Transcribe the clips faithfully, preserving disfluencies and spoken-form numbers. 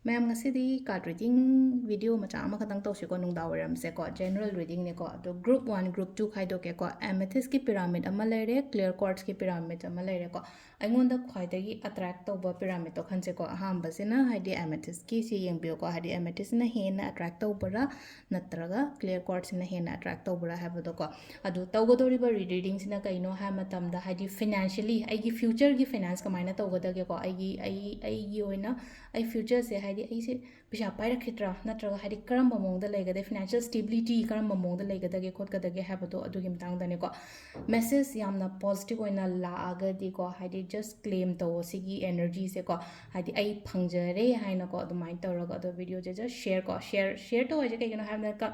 ꯃꯌꯥꯝ, ꯉꯁꯤꯗꯤ card reading video ꯃꯆꯥ ꯑꯃꯈꯛꯇꯪ ꯇꯧꯁꯤꯀꯣ, ꯅꯨꯡꯗꯥꯡ ꯋꯥꯏꯔꯝꯁꯦꯀꯣ꯫ General readingꯅꯦꯀꯣ꯫ ꯑꯗꯣ group one, group two ꯈꯥꯏꯗꯣꯛꯀꯦꯀꯣ꯫ Amethystꯀꯤ pyramid ꯑꯃ ꯂꯩꯔꯦ, clear quartzꯀꯤ pyramid ꯑꯃ ꯂꯩꯔꯦꯀꯣ꯫ ꯑꯩꯉꯣꯟꯗ ꯈ꯭ꯋꯥꯏꯗꯒꯤ attract ꯇꯧꯕ pyramidꯇꯣ ꯈꯟꯁꯦꯀꯣ꯫ ꯑꯍꯥꯟꯕꯁꯤꯅ ꯍꯥꯏꯗꯤ amethystꯀꯤꯁꯤ ꯌꯦꯡꯕꯤꯌꯨꯀꯣ, ꯍꯥꯏꯗꯤ amethystꯅ ꯍꯦꯟꯅ attract ꯇꯧꯕ꯭ꯔꯥ ꯅꯠꯇ꯭ꯔꯒ clear quartzꯁꯤꯅ ꯍꯦꯟꯅ attract ꯇꯧꯕ꯭ꯔꯥ ꯍꯥꯏꯕꯗꯣꯀꯣ꯫ ꯑꯗꯨ ꯇꯧꯒꯗꯧꯔꯤꯕ readingꯁꯤꯅ ꯀꯩꯅꯣ ꯍꯥꯏꯕ ꯃꯇꯝꯗ, ꯍꯥꯏꯗꯤ financially ꯑꯩꯒꯤ futureꯒꯤ finance ꯀꯃꯥꯏꯅ ꯇꯧꯒꯗꯒꯦꯀꯣ, ꯑꯩꯒꯤ ꯑꯩ ꯑꯩꯒꯤ ꯑꯣꯏꯅ ꯑꯩ futureꯁꯦ, ꯍꯥꯏꯗꯤ ꯑꯩꯁꯦ ꯄꯩꯁꯥ ꯄꯥꯏꯔꯛꯈꯤꯗ꯭ꯔꯥ ꯅꯠꯇ꯭ꯔꯒ ꯍꯥꯏꯗꯤ ꯀꯔꯝꯕ ꯃꯑꯣꯡꯗ ꯂꯩꯒꯗꯒꯦ, financial stability ꯀꯔꯝꯕ ꯃꯑꯣꯡꯗ ꯂꯩꯒꯗꯒꯦ ꯈꯣꯠꯀꯗꯒꯦ ꯍꯥꯏꯕꯗꯣ, ꯑꯗꯨꯒꯤ ꯃꯇꯥꯡꯗꯅꯦꯀꯣ꯫ Message ꯌꯥꯝꯅ positive ꯑꯣꯏꯅ ꯂꯥꯛꯑꯒꯗꯤꯀꯣ, ꯍꯥꯏꯗꯤ just claim ꯇꯧꯋꯣ ꯁꯤꯒꯤ energyꯁꯦꯀꯣ꯫ ꯍꯥꯏꯗꯤ ꯑꯩ ꯐꯪꯖꯔꯦ ꯍꯥꯏꯅꯀꯣ, ꯑꯗꯨꯃꯥꯏꯅ ꯇꯧꯔꯒ ꯑꯗꯣ videoꯁꯦ just share ꯀꯣ, share share ꯇꯧ ꯍꯥꯏꯁꯦ ꯀꯩꯒꯤꯅꯣ ꯍꯥꯏꯕꯗ,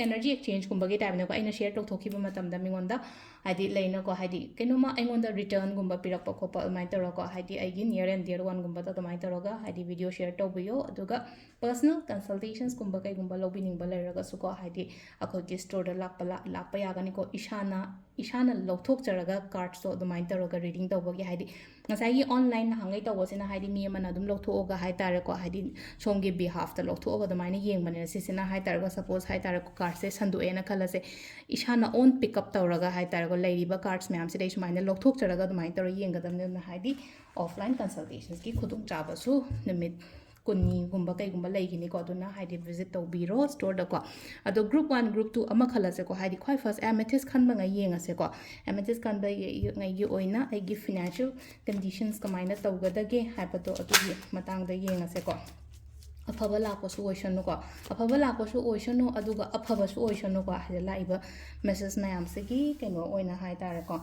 energy exchangeꯀꯨꯝꯕꯒꯤ typeꯅꯦꯀꯣ꯫ ꯑꯩꯅ share ꯇꯧꯊꯣꯛꯈꯤꯕ ꯃꯇꯝꯗ ꯃꯤꯉꯣꯟꯗ ꯍꯥꯏꯗꯤ ꯂꯩꯅꯀꯣ, ꯍꯥꯏꯗꯤ ꯀꯩꯅꯣꯝꯃ ꯑꯩꯉꯣꯟꯗ returnꯒꯨꯝꯕ ꯄꯤꯔꯛꯄ ꯈꯣꯠꯄ ꯑꯗꯨꯃꯥꯏꯅ ꯇꯧꯔꯒꯀꯣ, ꯍꯥꯏꯗꯤ ꯑꯩꯒꯤ near and dear oneꯒꯨꯝꯕꯗ ꯑꯗꯨꯃꯥꯏꯅ ꯇꯧꯔꯒ ꯍꯥꯏꯗꯤ video share ꯇꯧꯕꯤꯌꯣ꯫ ꯑꯗꯨꯒ personal consultationsꯀꯨꯝꯕ ꯀꯩꯒꯨꯝꯕ ꯂꯧꯕꯤꯅꯤꯡꯕ ꯂꯩꯔꯒꯁꯨꯀꯣ, ꯍꯥꯏꯗꯤ ꯑꯩꯈꯣꯏꯒꯤ storeꯗ ꯂꯥꯛꯄ ꯂꯥꯛ- ꯂꯥꯛꯄ ꯌꯥꯒꯅꯤꯀꯣ꯫ ꯏꯁꯥꯅ ꯏꯁꯥꯅ ꯂꯧꯊꯣꯛꯆꯔꯒ cardꯁꯇꯣ ꯑꯗꯨꯃꯥꯏꯅ ꯇꯧꯔꯒ reading ꯇꯧꯕꯒꯤ, ꯍꯥꯏꯗꯤ ꯉꯁꯥꯏꯒꯤ online ꯅꯍꯥꯟꯈꯩ ꯇꯧꯕꯁꯤꯅ ꯍꯥꯏꯗꯤ ꯃꯤ ꯑꯃꯅ ꯑꯗꯨꯝ ꯂꯧꯊꯣꯛꯑꯒ ꯍꯥꯏꯇꯥꯔꯦꯀꯣ, ꯍꯥꯏꯗꯤ ꯁꯣꯝꯒꯤ behalfꯇ ꯂꯧꯊꯣꯛꯑꯒ ꯑꯗꯨꯃꯥꯏꯅ ꯌꯦꯡꯕꯅꯤꯅ, ꯁꯤꯁꯤꯅ ꯍꯥꯏꯇꯥꯔꯦꯀꯣ, suppose ꯍꯥꯏꯇꯥꯔꯦꯀꯣ, cardꯁꯦ ꯁꯟꯗꯣꯛꯑꯦꯅ ꯈꯜꯂꯁꯦ, ꯏꯁꯥꯅ own pick up ꯇꯧꯔꯒ ꯍꯥꯏꯇꯥꯔꯦꯀꯣ, ꯂꯩꯔꯤꯕ cards ꯃꯌꯥꯝꯁꯤꯗꯩ ꯁꯨꯃꯥꯏꯅ ꯂꯧꯊꯣꯛꯆꯔꯒ ꯑꯗꯨꯃꯥꯏꯅ ꯇꯧꯔꯒ ꯌꯦꯡꯒꯗꯕꯅꯤ꯫ ꯑꯗꯨꯅ ꯍꯥꯏꯗꯤ offline consultationsꯀꯤ ꯈꯨꯗꯣꯡꯆꯥꯕꯁꯨ ꯅꯨꯃꯤꯠ ꯀꯨꯟꯅꯤꯒꯨꯝꯕ ꯀꯩꯒꯨꯝꯕ ꯂꯩꯈꯤꯅꯤꯀꯣ꯫ ꯑꯗꯨꯅ ꯍꯥꯏꯗꯤ visit ꯇꯧꯕꯤꯔꯣ storeꯗꯀꯣ꯫ ꯑꯗꯣ group one, group two ꯑꯃ ꯈꯜꯂꯁꯦꯀꯣ, ꯍꯥꯏꯗꯤ ꯈ꯭ꯋꯥꯏ first amethyst ꯈꯟꯕꯉꯩ ꯌꯦꯡꯉꯁꯦꯀꯣ꯫ Amethyst ꯈꯟꯕꯉꯩꯒꯤ ꯑꯣꯏꯅ ꯑꯩꯒꯤ financial conditions ꯀꯃꯥꯏꯅ ꯇꯧꯒꯗꯒꯦ ꯍꯥꯏꯕꯗꯣ, ꯑꯗꯨꯒꯤ ꯃꯇꯥꯡꯗ ꯌꯦꯡꯉꯁꯦꯀꯣ꯫ ꯑꯐꯕ ꯂꯥꯛꯄꯁꯨ ꯑꯣꯏꯁꯅꯨꯀꯣ, ꯑꯐꯕ ꯂꯥꯛꯄꯁꯨ ꯑꯣꯏꯁꯅꯨ, ꯑꯗꯨꯒ ꯑꯐꯕꯁꯨ ꯑꯣꯏꯁꯅꯨꯀꯣ꯫ ꯍꯥꯏꯗꯤ ꯂꯥꯛꯏꯕ message ꯃꯌꯥꯝꯁꯤꯒꯤ ꯀꯩꯅꯣ ꯑꯣꯏꯅ ꯍꯥꯏꯇꯥꯔꯦꯀꯣ,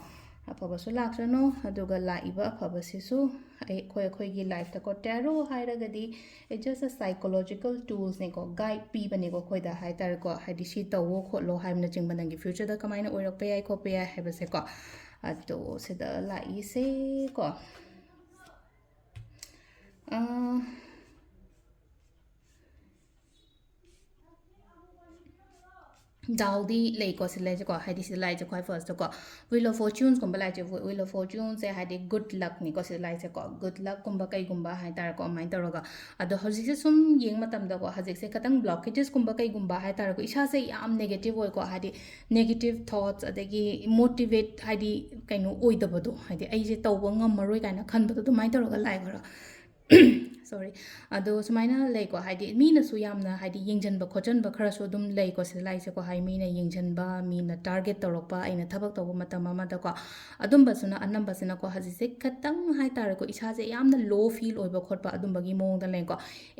ꯑꯐꯕꯁꯨ ꯂꯥꯛꯁꯅꯨ, ꯑꯗꯨꯒ ꯂꯥꯛꯏꯕ ꯑꯐꯕꯁꯤꯁꯨ ꯑꯩꯈꯣꯏ ꯑꯩꯈꯣꯏꯒꯤ lifeꯇꯀꯣ, tarot ꯍꯥꯏꯔꯒꯗꯤ it's just a psychological toolsꯅꯦꯀꯣ, guide ꯄꯤꯕꯅꯦꯀꯣ ꯑꯩꯈꯣꯏꯗ ꯍꯥꯏꯇꯥꯔꯦꯀꯣ꯫ ꯍꯥꯏꯗꯤ ꯁꯤ ꯇꯧꯋꯣ ꯈꯣꯠꯂꯣ ꯍꯥꯏꯕꯅꯆꯤꯡꯕ, ꯅꯪꯒꯤ futureꯗ ꯀꯃꯥꯏꯅ ꯑꯣꯏꯔꯛꯄ ꯌꯥꯏ ꯈꯣꯠꯄ ꯌꯥꯏ ꯍꯥꯏꯕꯁꯦꯀꯣ꯫ ꯑꯗꯣ ꯁꯤꯗ ꯂꯥꯛꯏꯁꯦꯀꯣ, ꯑꯥ, ꯗꯥꯎꯗꯤ ꯂꯩꯀꯣ ꯁꯤ ꯂꯥꯏꯁꯦꯀꯣ, ꯍꯥꯏꯗꯤ ꯁꯤꯗ ꯂꯥꯏꯁꯦ ꯈ꯭ꯋꯥꯏ ꯐꯥꯔꯁꯇꯀꯣ Wheel of Fortunesꯀꯨꯝꯕ ꯂꯥꯏꯁꯦ, Wheel of Fortuneꯁꯦ ꯍꯥꯏꯗꯤ good luckꯅꯤꯀꯣ ꯁꯤ ꯂꯥꯏꯁꯦꯀꯣ, good luckꯀꯨꯝꯕ ꯀꯩꯒꯨꯝꯕ ꯍꯥꯏꯇꯥꯔꯦꯀꯣ, ꯑꯗꯨꯃꯥꯏꯅ ꯇꯧꯔꯒ꯫ ꯑꯗꯣ ꯍꯧꯖꯤꯛꯁꯦ ꯁꯨꯝ ꯌꯦꯡꯕ ꯃꯇꯝꯗꯀꯣ, ꯍꯧꯖꯤꯛꯁꯦ ꯈꯤꯇꯪ blockagesꯀꯨꯝꯕ ꯀꯩꯒꯨꯝꯕ ꯍꯥꯏꯇꯥꯔꯦꯀꯣ, ꯏꯁꯥꯁꯦ ꯌꯥꯝ negative ꯑꯣꯏꯀꯣ, ꯍꯥꯏꯗꯤ negative thoughts, ꯑꯗꯒꯤ motivate, ꯍꯥꯏꯗꯤ ꯀꯩꯅꯣ ꯑꯣꯏꯗꯕꯗꯣ, ꯍꯥꯏꯗꯤ ꯑꯩꯁꯦ ꯇꯧꯕ ꯉꯝꯃꯔꯣꯏ ꯀꯥꯏꯅ ꯈꯟꯕꯗꯣ, ꯑꯗꯨꯃꯥꯏꯅ ꯇꯧꯔꯒ ꯂꯥꯏ ꯈꯔ sorry꯫ ꯑꯗꯣ ꯁꯨꯃꯥꯏꯅ ꯂꯩꯀꯣ, ꯍꯥꯏꯗꯤ ꯃꯤꯅꯁꯨ ꯌꯥꯝꯅ ꯍꯥꯏꯗꯤ ꯌꯦꯡꯁꯤꯟꯕ ꯈꯣꯠꯆꯟꯕ ꯈꯔꯁꯨ ꯑꯗꯨꯝ ꯂꯩꯀꯣ ꯁꯤꯗ ꯂꯥꯏꯁꯦꯀꯣ, ꯍꯥꯏꯗꯤ ꯃꯤꯅ ꯌꯦꯡꯁꯤꯟꯕ, ꯃꯤꯅ target ꯇꯧꯔꯛꯄ, ꯑꯩꯅ ꯊꯕꯛ ꯇꯧꯕ ꯃꯇꯝ ꯑꯃꯗꯀꯣ꯫ ꯑꯗꯨꯝꯕꯁꯤꯅ ꯑꯅꯝꯕꯁꯤꯅꯀꯣ ꯍꯧꯖꯤꯛꯁꯦ ꯈꯤꯇꯪ ꯍꯥꯏꯇꯥꯔꯦꯀꯣ, ꯏꯁꯥꯁꯦ ꯌꯥꯝꯅ low feel ꯑꯣꯏꯕ ꯈꯣꯠꯄ ꯑꯗꯨꯝꯕꯒꯤ ꯃꯑꯣꯡꯗ ꯂꯩꯀꯣ꯫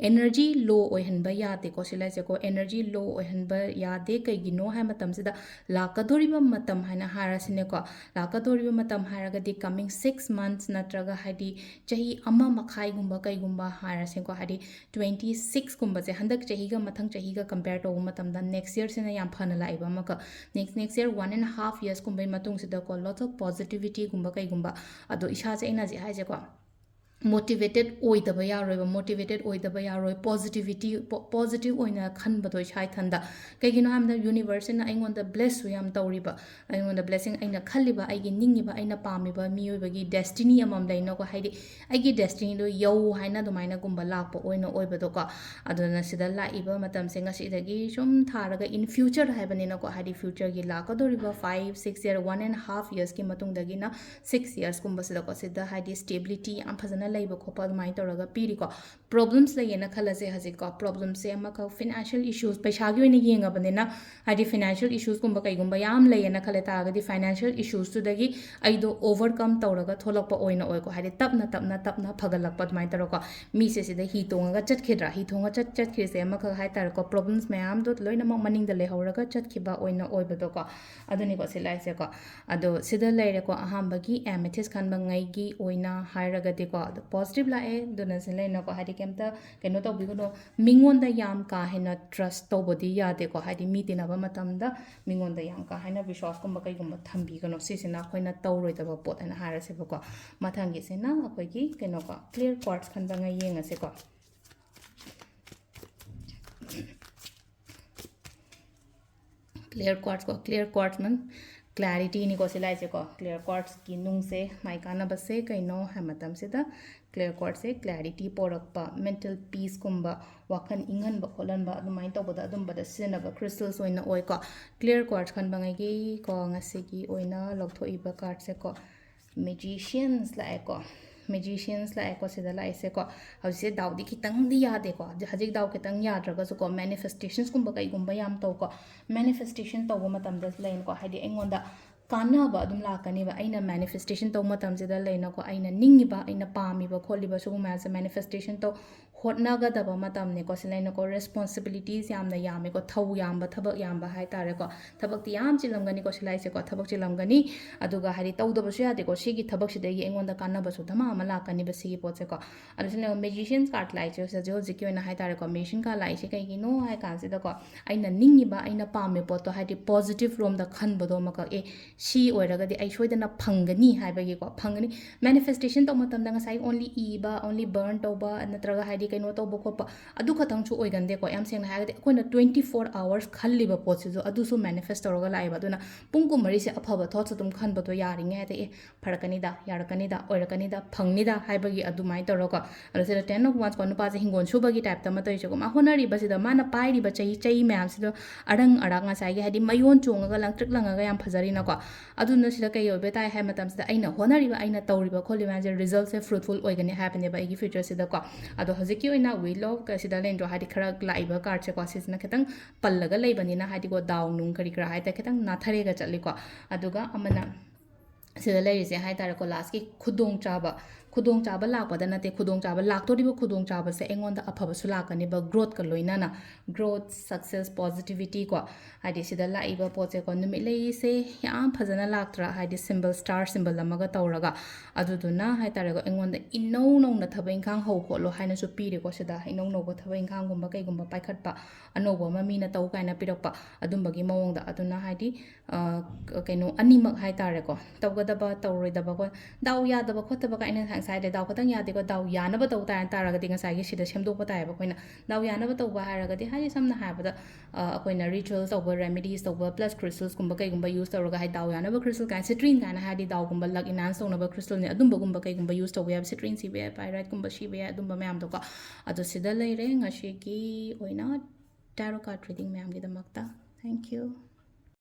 Energy low ꯑꯣꯏꯍꯟꯕ ꯌꯥꯗꯦꯀꯣ ꯁꯤ ꯂꯥꯏꯁꯦꯀꯣ, energy low ꯑꯣꯏꯍꯟꯕ ꯌꯥꯗꯦ꯫ ꯀꯩꯒꯤꯅꯣ ꯍꯥꯏꯕ ꯃꯇꯝꯁꯤꯗ, ꯂꯥꯛꯀꯗꯧꯔꯤꯕ ꯃꯇꯝ ꯍꯥꯏꯅ ꯍꯥꯏꯔꯁꯤꯅꯦꯀꯣ, ꯂꯥꯛꯀꯗꯧꯔꯤꯕ ꯃꯇꯝ ꯍꯥꯏꯔꯒꯗꯤ coming six months ꯅꯠꯇ꯭ꯔꯒ ꯍꯥꯏꯗꯤ ꯆꯍꯤ ꯑꯃ ꯃꯈꯥꯏꯒꯨꯝꯕ ꯀꯩꯒꯨꯝꯕ ꯍꯥꯏꯔꯁꯦꯀꯣ, ꯍꯥꯏꯗꯤ twenty sixꯀꯨꯝꯕꯁꯦ, ꯍꯟꯗꯛ ꯆꯍꯤꯒ ꯃꯊꯪ ꯆꯍꯤꯒ compare ꯇꯧꯕ ꯃꯇꯝꯗ next yearꯁꯤꯅ ꯌꯥꯝ ꯐꯅ ꯂꯥꯛꯏꯕ ꯑꯃꯈꯛ꯫ Next, next year one and half yearsꯀꯨꯝꯕꯒꯤ ꯃꯇꯨꯡꯁꯤꯗꯀꯣ, lots of positivityꯒꯨꯝꯕ ꯀꯩꯒꯨꯝꯕ꯫ ꯑꯗꯣ ꯏꯁꯥꯁꯦ ꯑꯩꯅ ꯍꯧꯖꯤꯛ ꯍꯥꯏꯁꯦꯀꯣ, motivated ꯑꯣꯏꯗꯕ ꯌꯥꯔꯣꯏꯕ, motivated ꯑꯣꯏꯗꯕ ꯌꯥꯔꯣꯏ, positivity, positive ꯑꯣꯏꯅ ꯈꯟꯕꯗꯣ ꯏꯁꯥ ꯏꯊꯟꯗ꯫ ꯀꯩꯒꯤꯅꯣ ꯍꯥꯏꯕꯗ universeꯁꯤꯅ ꯑꯩꯉꯣꯟꯗ blessꯁꯨ ꯌꯥꯝ ꯇꯧꯔꯤꯕ, ꯑꯩꯉꯣꯟꯗ blessing, ꯑꯩꯅ ꯈꯜꯂꯤꯕ, ꯑꯩꯒꯤ ꯅꯤꯡꯉꯤꯕ, ꯑꯩꯅ ꯄꯥꯝꯃꯤꯕ ꯃꯤꯑꯣꯏꯕꯒꯤ destiny ꯑꯃꯃꯝ ꯂꯩꯅꯀꯣ, ꯍꯥꯏꯗꯤ ꯑꯩꯒꯤ destinyꯗꯣ ꯌꯧ ꯍꯥꯏꯅ ꯑꯗꯨꯃꯥꯏꯅꯒꯨꯝꯕ ꯂꯥꯛꯄ ꯑꯣꯏꯅ ꯑꯣꯏꯕꯗꯣꯀꯣ꯫ ꯑꯗꯨꯅ ꯁꯤꯗ ꯂꯥꯛꯏꯕ ꯃꯇꯝꯁꯦ ꯉꯁꯤꯗꯒꯤ ꯁꯨꯝ ꯊꯥꯔꯒ in future ꯍꯥꯏꯕꯅꯤꯅꯀꯣ, ꯍꯥꯏꯗꯤ futureꯒꯤ ꯂꯥꯛꯀꯗꯧꯔꯤꯕ five, six year, one and half yearsꯀꯤ ꯃꯇꯨꯡꯗꯒꯤꯅ six yearsꯀꯨꯝꯕꯁꯤꯗꯀꯣ, ꯁꯤꯗ ꯍꯥꯏꯗꯤ stability ꯌꯥꯝ ꯐꯖꯅ ꯂꯩꯕ ꯈꯣꯠꯄ ꯑꯗꯨꯃꯥꯏꯅ ꯇꯧꯔꯒ ꯄꯤꯔꯤꯀꯣ꯫ Problems ꯂꯩꯌꯦꯅ ꯈꯜꯂꯁꯦ ꯍꯧꯖꯤꯛꯀꯣ, problemsꯁꯦ ꯑꯃꯈꯛ financial issues, ꯄꯩꯁꯥꯒꯤ ꯑꯣꯏꯅ ꯌꯦꯡꯉꯕꯅꯤꯅ, ꯍꯥꯏꯗꯤ financial issuesꯀꯨꯝꯕ ꯀꯩꯒꯨꯝꯕ ꯌꯥꯝ ꯂꯩꯌꯦꯅ ꯈꯜꯂꯦ ꯇꯥꯔꯒꯗꯤ, financial issuesꯇꯨꯗꯒꯤ ꯑꯩꯗꯣ overcome ꯇꯧꯔꯒ ꯊꯣꯛꯂꯛꯄ ꯑꯣꯏꯅ ꯑꯣꯏꯀꯣ, ꯍꯥꯏꯗꯤ ꯇꯞꯅ ꯇꯞꯅ ꯇꯞꯅ ꯐꯒꯠꯂꯛꯄ ꯑꯗꯨꯃꯥꯏꯅ ꯇꯧꯔꯒꯀꯣ꯫ ꯃꯤꯁꯦ ꯁꯤꯗ ꯍꯤ ꯇꯣꯡꯉꯒ ꯆꯠꯈꯤꯗ꯭ꯔꯥ, ꯍꯤ ꯇꯣꯡꯉ ꯆꯠ ꯆꯠꯈ꯭ꯔꯤꯁꯦ ꯑꯃꯈꯛ ꯍꯥꯏꯇꯥꯔꯦꯀꯣ, problems ꯃꯌꯥꯝꯗꯣ ꯂꯣꯏꯅꯃꯛ ꯃꯅꯤꯡꯗ ꯂꯩꯍꯧꯔꯒ ꯆꯠꯈꯤꯕ ꯑꯣꯏꯅ ꯑꯣꯏꯕꯗꯣꯀꯣ꯫ ꯑꯗꯨꯅꯤꯀꯣ ꯁꯤ ꯂꯥꯏꯁꯦꯀꯣ꯫ ꯑꯗꯣ ꯁꯤꯗ ꯂꯩꯔꯦꯀꯣ, ꯑꯍꯥꯟꯕꯒꯤ amethyst ꯈꯟꯕ ꯉꯩꯒꯤ ꯑꯣꯏꯅ ꯍꯥꯏꯔꯒꯗꯤꯀꯣ, ꯑꯗꯣ positive ꯂꯥꯛꯑꯦ, ꯑꯗꯨꯅ ꯁꯤ ꯂꯩꯅꯀꯣ, ꯍꯥꯏꯗꯤ ꯀꯩꯝꯇ ꯀꯩꯅꯣ ꯇꯧꯕꯤꯒꯅꯣ, ꯃꯤꯉꯣꯟꯗ ꯌꯥꯝ ꯀꯥ ꯍꯦꯟꯅ trust ꯇꯧꯕꯗꯤ ꯌꯥꯗꯦꯀꯣ, ꯍꯥꯏꯗꯤ ꯃꯤ ꯇꯤꯟꯅꯕ ꯃꯇꯝꯗ ꯃꯤꯉꯣꯟꯗ ꯌꯥꯝ ꯀꯥ ꯍꯦꯟꯅ ꯕꯤꯁ꯭ꯋꯥꯁꯀꯨꯝꯕ ꯀꯩꯒꯨꯝꯕ ꯊꯝꯕꯤꯒꯅꯣ, ꯁꯤꯁꯤꯅ ꯑꯩꯈꯣꯏꯅ ꯇꯧꯔꯣꯏꯗꯕ ꯄꯣꯠ ꯍꯥꯏꯅ ꯍꯥꯏꯔꯁꯦꯕꯀꯣ꯫ ꯃꯊꯪꯒꯤꯁꯤꯅ ꯑꯩꯈꯣꯏꯒꯤ ꯀꯩꯅꯣꯀꯣ, clear quartz ꯈꯟꯕ ꯉꯩ ꯌꯦꯡꯉꯁꯤꯀꯣ꯫ Clear quartz ꯀꯣ, clear quartz ꯃꯤꯟ ꯀ꯭ꯂꯦꯔꯤꯇꯤꯅꯤꯀꯣ ꯁꯤ ꯂꯥꯛꯏꯁꯦꯀꯣ꯫ Clear quartz ꯀꯤ ꯅꯨꯡꯁꯦ ꯃꯥꯏ ꯀꯥꯟꯅꯕꯁꯦ ꯀꯩꯅꯣ ꯍꯥꯏꯕ ꯃꯇꯝꯁꯤꯗ, clear quartz ꯁꯦ ꯀ꯭ꯂꯦꯔꯤꯇꯤ ꯄꯣꯔꯛꯄ, ꯃꯦꯟꯇꯦꯜ ꯄꯤꯁꯀꯨꯝꯕ, ꯋꯥꯈꯜ ꯏꯪꯍꯟꯕ ꯈꯣꯠꯍꯟꯕ ꯑꯗꯨꯃꯥꯏꯅ ꯇꯧꯕꯗ ꯑꯗꯨꯝꯕꯗ ꯁꯤꯖꯤꯟꯅꯕ ꯀ꯭ꯔꯤꯁꯇꯜꯁ ꯑꯣꯏꯅ ꯑꯣꯏꯀꯣ꯫ Clear quartz ꯈꯟꯕꯉꯩꯒꯤꯀꯣ ꯉꯁꯤꯒꯤ ꯑꯣꯏꯅ ꯂꯧꯊꯣꯛꯏꯕ ꯀꯥꯔꯠꯁꯦꯀꯣ, ꯃꯦꯖꯤꯁꯤꯌꯟꯁ ꯂꯥꯛꯑꯦꯀꯣ꯫ ꯃꯦꯖꯤꯁꯤꯌꯟꯁ ꯂꯥꯛꯑꯦꯀꯣ ꯁꯤꯗ ꯂꯥꯛꯏꯁꯦꯀꯣ꯫ ꯍꯧꯖꯤꯛꯁꯦ ꯗꯥꯎꯗꯤ ꯈꯤꯇꯪꯗꯤ ꯌꯥꯗꯦꯀꯣ꯫ ꯍꯧꯖꯤꯛ ꯗꯥꯎ ꯈꯤꯇꯪ ꯌꯥꯗ꯭ꯔꯒꯁꯨꯀꯣ, ꯃꯦꯅꯤꯐꯦꯁꯇꯦꯁꯟꯁꯀꯨꯝꯕ ꯀꯩꯒꯨꯝꯕ ꯌꯥꯝ ꯇꯧꯀꯣ꯫ ꯃꯦꯅꯤꯐꯦꯁꯇꯦꯁꯟ ꯇꯧꯕ ꯃꯇꯝꯗ ꯂꯩꯅꯀꯣ, ꯍꯥꯏꯗꯤ ꯑꯩꯉꯣꯟꯗ ꯀꯥꯟꯅꯕ ꯑꯗꯨꯝ ꯂꯥꯛꯀꯅꯦꯕ꯫ ꯑꯩꯅ ꯃꯦꯅꯤꯐꯦꯁꯇꯦꯁꯟ ꯇꯧꯕ ꯃꯇꯝꯁꯤꯗ ꯂꯩꯅꯀꯣ, ꯑꯩꯅ ꯅꯤꯡꯉꯤꯕ, ꯑꯩꯅ ꯄꯥꯝꯃꯤꯕ ꯈꯣꯠꯂꯤꯕ ꯁꯤꯒꯨꯝꯕ ꯃꯌꯥꯝꯁꯦ ꯃꯦꯅꯤꯐꯦꯁꯇꯦꯁꯟ ꯇꯧ, ꯍꯣꯠꯅꯒꯗꯕ ꯃꯇꯝꯅꯤꯀꯣ꯫ ꯁꯤ ꯂꯩꯅꯀꯣ, ꯔꯦꯁꯄꯣꯟꯁꯤꯕꯤꯂꯤꯇꯤꯁ ꯌꯥꯝꯅ ꯌꯥꯝꯃꯦꯀꯣ, ꯊꯧ ꯌꯥꯝꯕ, ꯊꯕꯛ ꯌꯥꯝꯕ ꯍꯥꯏꯇꯥꯔꯦꯀꯣ꯫ ꯊꯕꯛꯇꯤ ꯌꯥꯝ ꯆꯤꯜꯂꯝꯒꯅꯤꯀꯣ ꯁꯤ ꯂꯥꯛꯏꯁꯦꯀꯣ, ꯊꯕꯛ ꯆꯤꯜꯂꯝꯒꯅꯤ꯫ ꯑꯗꯨꯒ ꯍꯥꯏꯗꯤ ꯇꯧꯗꯕꯁꯨ ꯌꯥꯗꯦꯀꯣ, ꯁꯤꯒꯤ ꯊꯕꯛꯁꯤꯗꯒꯤ ꯑꯩꯉꯣꯟꯗ ꯀꯥꯟꯅꯕꯁꯨ ꯙꯃꯥ ꯑꯃ ꯂꯥꯛꯀꯅꯤꯕ ꯁꯤꯒꯤ ꯄꯣꯠꯁꯦꯀꯣ꯫ ꯑꯗꯨ ꯁꯤꯅ ꯃꯦꯖꯤꯁꯤꯌꯟꯁ ꯀꯥꯔꯠ ꯂꯥꯛꯏꯁꯦ ꯍꯧꯖꯤꯛ ꯍꯧꯖꯤꯛꯀꯤ ꯑꯣꯏꯅ ꯍꯥꯏꯇꯥꯔꯦꯀꯣ꯫ ꯃꯦꯖꯤꯁꯤꯌꯟ ꯀꯥꯔꯠ ꯂꯥꯛꯏꯁꯦ ꯀꯩꯒꯤꯅꯣ ꯍꯥꯏ ꯀꯥꯟꯁꯤꯗꯀꯣ, ꯑꯩꯅ ꯅꯤꯡꯉꯤꯕ, ꯑꯩꯅ ꯄꯥꯝꯃꯤꯕ ꯄꯣꯠꯇꯣ ꯍꯥꯏꯗꯤ ꯄꯣꯖꯤꯇꯤꯚ ꯔꯣꯝꯗ ꯈꯟꯕꯗꯣ ꯑꯃꯈꯛ, ꯑꯦ ꯁꯤ ꯑꯣꯏꯔꯒꯗꯤ ꯑꯩ ꯁꯣꯏꯗꯅ ꯐꯪꯒꯅꯤ ꯍꯥꯏꯕꯒꯤꯀꯣ, ꯐꯪꯒꯅꯤ꯫ ꯃꯦꯅꯤꯐꯦꯁꯇꯦꯁꯟ ꯇꯧꯕ ꯃꯇꯝꯗ ꯉꯁꯥꯏ only ꯏꯕ, only ꯕꯔꯟ ꯇꯧꯕ ꯅꯠꯇ꯭ꯔꯒ ꯍꯥꯏꯗꯤ ꯀꯩꯅꯣ ꯇꯧꯕ ꯈꯣꯠꯄ, ꯑꯗꯨ ꯈꯛꯇꯪꯁꯨ ꯑꯣꯏꯒꯟꯗꯦꯀꯣ꯫ ꯌꯥꯝ ꯁꯦꯡꯅ ꯍꯥꯏꯔꯒꯗꯤ ꯑꯩꯈꯣꯏꯅ twenty four hours ꯈꯜꯂꯤꯕ ꯄꯣꯠꯁꯤꯁꯨ ꯑꯗꯨꯁꯨ ꯃꯦꯅꯤꯐꯦꯁ ꯇꯧꯔꯒ ꯂꯥꯛꯑꯦꯕ꯫ ꯑꯗꯨꯅ ꯄꯨꯡ ꯀꯨꯟꯃꯔꯤꯁꯦ ꯑꯐꯕ ꯊꯣꯠꯁ ꯑꯗꯨꯝ ꯈꯟꯕꯗꯣ ꯌꯥꯔꯤꯉꯩ ꯍꯥꯏꯗꯤ, ꯑꯦ ꯐꯔꯛꯀꯅꯤꯗ, ꯌꯥꯔꯛꯀꯅꯤꯗ, ꯑꯣꯏꯔꯛꯀꯅꯤꯗ, ꯐꯪꯅꯤꯗ ꯍꯥꯏꯕꯒꯤ ꯑꯗꯨꯃꯥꯏꯅ ꯇꯧꯔꯒꯀꯣ꯫ ꯑꯗꯣ ꯁꯤꯗ ꯇꯦꯟ ꯑꯣꯐ ꯋꯥꯟꯁꯀꯣ, ꯅꯨꯄꯥꯁꯦ ꯍꯤꯡꯒꯣꯜ ꯁꯨꯕꯒꯤ ꯇꯥꯏꯞꯇ ꯑꯃ ꯇꯧꯔꯤꯁꯦꯀꯣ꯫ ꯃꯥ ꯍꯣꯠꯅꯔꯤꯕꯁꯤꯗ, ꯃꯥꯅ ꯄꯥꯏꯔꯤꯕ ꯆꯍꯤ, ꯆꯍꯤ ꯃꯌꯥꯝꯁꯤꯗ ꯑꯔꯪ ꯑꯔꯥꯛ ꯉꯁꯥꯏꯒꯤ ꯍꯥꯏꯗꯤ ꯃꯌꯣꯟ ꯆꯣꯡꯉꯒ ꯂꯪꯇ꯭ꯔꯤꯛ ꯂꯪꯉꯒ ꯌꯥꯝ ꯐꯖꯔꯤꯅꯀꯣ꯫ ꯑꯗꯨꯅ ꯁꯤꯗ ꯀꯩ ꯑꯣꯏꯕ ꯇꯥꯏ ꯍꯥꯏ ꯃꯇꯝꯁꯤꯗ, ꯑꯩꯅ ꯍꯣꯠꯅꯔꯤꯕ, ꯑꯩꯅ ꯇꯧꯔꯤꯕ ꯈꯣꯠꯂꯤꯕ ꯃꯌꯥꯝꯁꯦ ꯔꯤꯖꯜꯠꯁꯦ ꯐ꯭ꯔꯨꯠꯐꯨꯜ ꯑꯣꯏꯒꯅꯤ ꯍꯥꯏꯕꯅꯦꯕ ꯑꯩꯒꯤ ꯐ꯭ꯌꯨꯆꯔꯁꯤꯗꯀꯣ꯫ ꯑꯗꯣ ꯍꯧꯖꯤꯛꯀꯤ ꯑꯣꯏꯅ ꯋꯤꯜ ꯑꯣꯐ ꯁꯤꯗ ꯂꯩꯅꯗ꯭ꯔꯣ, ꯍꯥꯏꯗꯤ ꯈꯔ ꯂꯥꯛꯏꯕ ꯀꯥꯔꯠꯁꯦꯀꯣ, ꯁꯤꯁꯤꯅ ꯈꯤꯇꯪ ꯄꯜꯂꯒ ꯂꯩꯕꯅꯤꯅ ꯍꯥꯏꯗꯤꯀꯣ, ꯗꯥꯎ ꯅꯨꯡ ꯀꯔꯤ ꯀꯔꯥ ꯍꯥꯏꯇꯥꯔꯦ ꯈꯤꯇꯪ ꯅꯥꯊꯔꯦꯒ ꯆꯠꯂꯤꯀꯣ꯫ ꯑꯗꯨꯒ ꯑꯃꯅ ꯁꯤꯗ ꯂꯩꯔꯤꯁꯦ ꯍꯥꯏꯇꯥꯔꯦꯀꯣ, ꯂꯥꯁꯀꯤ ꯈꯨꯗꯣꯡꯆꯥꯕ, ꯈꯨꯗꯣꯡꯆꯥꯕ ꯂꯥꯛꯄꯗ ꯅꯠꯇꯦ, ꯈꯨꯗꯣꯡꯆꯥꯕ, ꯂꯥꯛꯇꯣꯔꯤꯕ ꯈꯨꯗꯣꯡꯆꯥꯕꯁꯦ ꯑꯩꯉꯣꯟꯗ ꯑꯐꯕꯁꯨ ꯂꯥꯛꯀꯅꯦꯕ, ꯒ꯭ꯔꯣꯠꯀ ꯂꯣꯏꯅꯅ, ꯒ꯭ꯔꯣꯠ, ꯁꯛꯁꯦꯁ, ꯄꯣꯖꯤꯇꯤꯚꯤꯇꯤ ꯀꯣ꯫ ꯍꯥꯏꯗꯤ ꯁꯤꯗ ꯂꯥꯛꯏꯕ ꯄꯣꯠꯁꯦꯀꯣ, ꯅꯨꯃꯤꯠꯂꯩꯁꯦ ꯌꯥꯝ ꯐꯖꯅ ꯂꯥꯛꯇ꯭ꯔꯥ, ꯍꯥꯏꯗꯤ ꯁꯤꯝꯕꯜ, ꯁ꯭ꯇꯥꯔ ꯁꯤꯝꯕꯜ ꯑꯃꯒ ꯇꯧꯔꯒ꯫ ꯑꯗꯨꯗꯨꯅ ꯍꯥꯏꯇꯥꯔꯦꯀꯣ, ꯑꯩꯉꯣꯟꯗ ꯏꯅꯧ ꯅꯧꯅ ꯊꯕꯛ ꯏꯪꯈꯥꯡ ꯍꯧ ꯈꯣꯠꯂꯣ ꯍꯥꯏꯅꯁꯨ ꯄꯤꯔꯦꯀꯣ꯫ ꯁꯤꯗ ꯏꯅꯧ ꯅꯧꯕ ꯊꯕꯛ ꯏꯪꯈꯥꯡꯒꯨꯝꯕ ꯀꯩꯒꯨꯝꯕ ꯄꯥꯏꯈꯠꯄ, ꯑꯅꯧꯕ ꯑꯃ ꯃꯤꯅ ꯇꯧ ꯀꯥꯏꯅ ꯄꯤꯔꯛꯄ, ꯑꯗꯨꯝꯕꯒꯤ ꯃꯑꯣꯡꯗ꯫ ꯑꯗꯨꯅ ꯍꯥꯏꯗꯤ, ꯑ, ꯀꯩꯅꯣ ꯑꯅꯤꯃꯛ ꯍꯥꯏꯇꯥꯔꯦꯀꯣ, ꯇꯧꯒꯗꯕ ꯇꯧꯔꯣꯏꯗꯕꯀꯣ, ꯗꯥꯎ ꯌꯥꯗꯕ ꯈꯣꯠꯇꯕ ꯀꯥꯏꯅ ꯉꯁꯥꯏ ꯉꯁꯥꯏꯗ ꯗꯥꯎ ꯈꯛꯇꯪ ꯌꯥꯗꯦꯀꯣ, ꯗꯥꯎ ꯌꯥꯅꯕ ꯇꯧ ꯇꯥꯔ-, ꯇꯥꯔꯒꯗꯤ ꯉꯁꯥꯏꯒꯤ ꯁꯤꯗ ꯁꯦꯝꯗꯣꯛꯄ ꯇꯥꯏꯌꯦꯕ ꯑꯩꯈꯣꯏꯅ꯫ ꯗꯥꯎ ꯌꯥꯅꯕ ꯇꯧꯕ ꯍꯥꯏꯔꯒꯗꯤ, ꯍꯥꯏꯗꯤ ꯁꯝꯅ ꯍꯥꯏꯔꯕꯗ, ꯑ, ꯑꯩꯈꯣꯏꯅ rituals ꯇꯧꯕ, remedies ꯇꯧꯕ, plus crystals ꯀꯨꯝꯕ ꯀꯩꯒꯨꯝꯕ use ꯇꯧꯔꯒ, ꯍꯥꯏꯗꯤ ꯗꯥꯎ ꯌꯥꯅꯕ crystal ꯀꯥꯏꯅ, citrine ꯀꯥꯏꯅ ꯍꯥꯏꯔꯗꯤ ꯗꯥꯎꯒꯨꯝꯕ luck enhance ꯇꯧꯅꯕ crystal ꯅꯦ, ꯑꯗꯨꯝꯕꯒꯨꯝꯕ ꯀꯩꯒꯨꯝꯕ use ꯇꯧꯕ ꯌꯥꯕ, citrine ꯁꯤꯕ ꯌꯥꯏ, pyrite ꯀꯨꯝꯕ ꯁꯤꯕ ꯌꯥꯏ, ꯑꯗꯨꯝꯕ ꯃꯌꯥꯝꯗꯣꯀꯣ꯫ ꯑꯗꯣ ꯁꯤꯗ ꯂꯩꯔꯦ ꯉꯁꯤꯒꯤ ꯑꯣꯏꯅ tarot card reading ꯃꯌꯥꯝꯒꯤꯗꯃꯛꯇ꯫ Thank you꯫